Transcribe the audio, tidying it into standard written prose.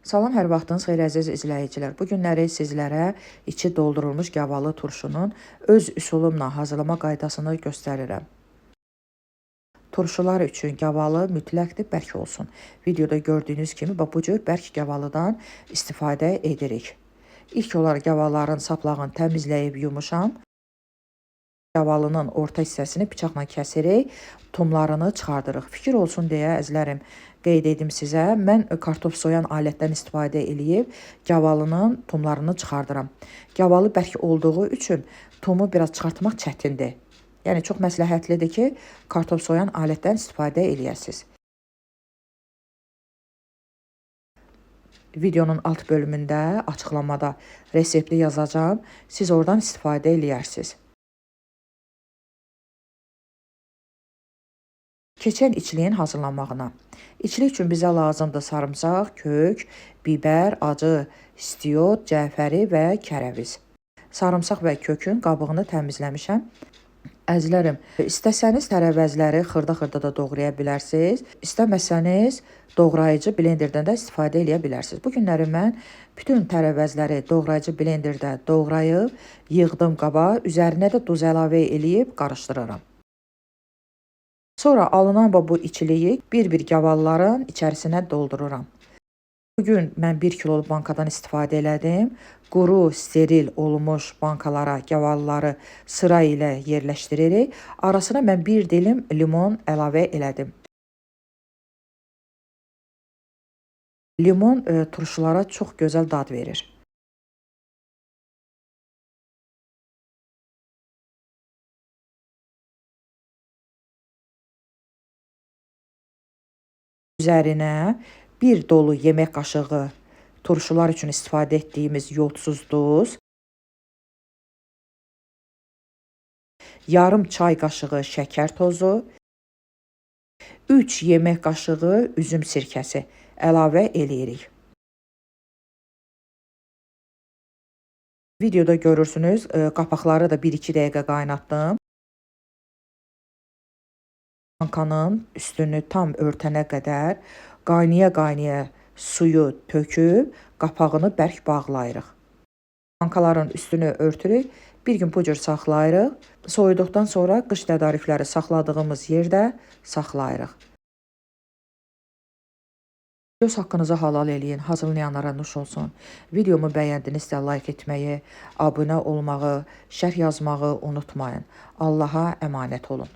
Salam, hər vaxtınız xeyir əziz izləyicilər. Bu günləri sizlərə içi doldurulmuş gavalı turşunun öz üsulumla hazırlama qaydasını göstərirəm. Turşular üçün gavalı mütləqdir bərk olsun. Videoda gördüyünüz kimi bu cür bərk gavalıdan istifadə edirik. İlk olaraq gavaların saplağını təmizləyib yumuşam. Gavalının orta hissəsini bıçaqla kəsirik, tumlarını çıxardırıq. Fikir olsun deyə əzizlərim, qeyd edim sizə, mən kartof soyan alətdən istifadə eləyib gavalının tumlarını çıxardıram. Gavalı bərk olduğu üçün tumu biraz çıxartmaq çətindir. Yəni çox məsləhətlidir ki, kartof soyan alətdən istifadə eləyəsiniz. Videonun alt bölümündə açıqlamada resepti yazacağam. Siz oradan istifadə eləyərsiniz. Keçən içliyin hazırlanmağına. İçlik üçün bizə lazımdır sarımsaq, kök, biber, acı istiot, cəfəri və kərəviz. Sarımsaq və kökün qabığını təmizləmişəm. Əzizlərim, istəsəniz tərəvəzləri xırda-xırda da doğraya bilərsiniz. İstəməsəniz doğrayıcı blenderdən də istifadə eləyə bilərsiniz. Bu günləri mən bütün tərəvəzləri doğrayıcı blenderdə doğrayıb yığdım qaba, üzərinə də duz əlavə eləyib qarışdırıram. Sonra alınan bu içliyi bir-bir gavalların içərisinə doldururam. Bugün mən 1 kiloluk bankadan istifadə elədim. Quru, steril olmuş bankalara gavalları sıra ilə yerləşdiririk. Arasına mən bir dilim limon əlavə elədim. Limon turşulara çox gözəl dad verir. Üzərinə bir dolu yemək qaşığı turşular üçün istifadə etdiyimiz yodsuz duz, yarım çay qaşığı şəkər tozu, 3 yemək qaşığı üzüm sirkəsi əlavə eləyirik. Videoda görürsünüz, qapaqları da 1-2 dəqiqə qaynatdım. Bankanın üstünü tam örtənə qədər qaynaya-qaynaya suyu töküb qapağını bərk bağlayırıq. Bankaların üstünü örtürük, bir gün bu cür saxlayırıq. Soyuduqdan sonra qış tədarükləri saxladığımız yerdə saxlayırıq. Öz haqqınızı halal eləyin, hazırlayanlara nuş olsun. Videomu bəyəndinizsə like etməyi, abunə olmağı, şərh yazmağı unutmayın. Allaha əmanət olun.